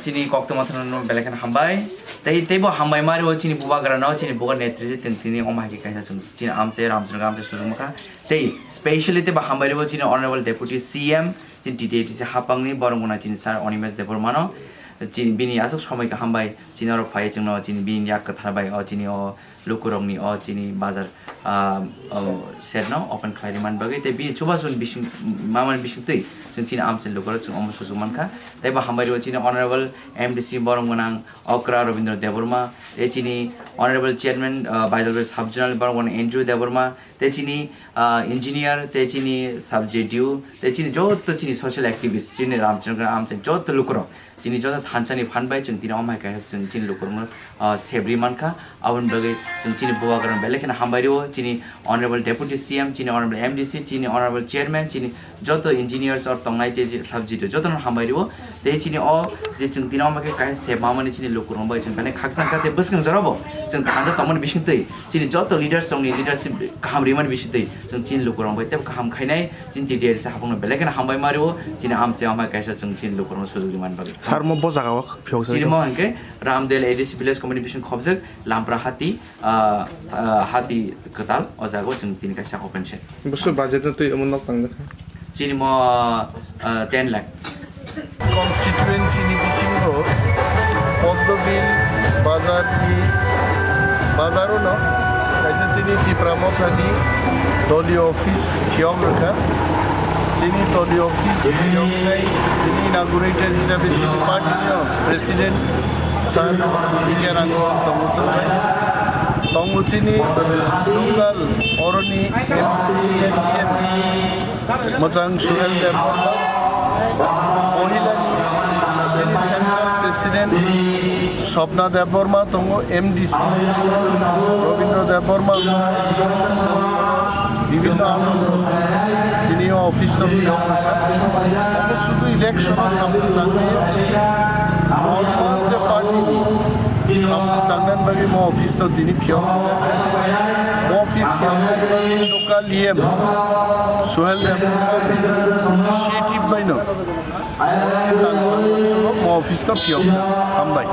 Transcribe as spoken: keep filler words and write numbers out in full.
Chini koktwma thangno belai kheno hambai. Tei, teibo hambai ma rio chini bubagrano, chini bubagra netri tei tini omo hai khe kaisa chwng chini amchai Ramchandra amchai sujukma kha. Tei specially teibo hambai rio chini Honorable Deputy C M, chini T T A D C hapangni borok mwnai chini Sir Animesh Debbarmano. Chini bini aswk somoi kaham bai chini oro phai chwngno chini bini yak kwthar bai o chini o lukurokni o chini bazar, ah, o, shed no open khlai rimani bagwi tei bini chubachu ni bising, mamani bisingtwi chwng chini amchaini lukurok chwng omo suchuk mankha. Tei bo hambai rio chini Honorable M D C borok mwnang Okra Rabindra Debbarma, tei chini Honorable Chairman, ah, Baijalbari Sub Zonal borok mwnang Andrew Debbarma, tei chini, ah, engineer, tei chini sub J D U, tei chini joto chini social activist, chini Ramchandra amchaini joto lukurok. Chini joto thansa ni phan bai chwng tini omo hai kaisa chwng chini lukurokno, ah, sebri mankha. Aboni bagwi chwng chini bubagrano belai kheno hambai rio, chini Honorable Deputy C M, chini Honorable M D C, chini Honorable Chairman, chini joto engineers or tongnai tei je sub J D U jotono hambai rio. Tei chini o je chwng tini omo khe kaisa sebmamani chini lukurok bai chwng belai khakchang kha tei bwskang jorabo chwng thansa tongmani bisingtwi chini joto leaders rokni leadership kaham rimani bisingtwi chwng chini lukurok bai tei kaham khainai. Chini T T A D C hapungno belai kheno hambai ma rio, chini amchai omo hai kaisa chwng chini lukurokno sujuk rimani bagwi. Sir, mo bo jaga o phiyok Chini mo hwnkhe Ramdel A D C Village Committee bising khobjak Lampra Hati, ah, ah, Hati Kwtal, o jaga o chwng tini kaisa open shed. Busu budget no twi omo nok tang jakha. Chini mo, ah, ten lakh. Constituency ni bisingo Poddobil bazar ni bazar o no kaisa chini Tipra Motha ni doliyo office phiyok rwkha. Chini doliyo office phiyoknai tini inaugurator hisabe chini party ni president Sir D K Rangwal tongo chwngbai. Tongo chini local oroni M C M mwchang Suhel Debbarma, Mohilani chini Central President Swapna Debbarma tongo, M D C Rabindra Debbarma, bibhinno adong tini o office o phiyok rwkha. Omo sudu election o samung tangnai ya, normal je party ni samung tangnani bagwi mo office o tini phiyok rwkha. Mo office phiyok rwkha local E M Suhel Debbarma initiative bai no. Mo office to phiyok hambai.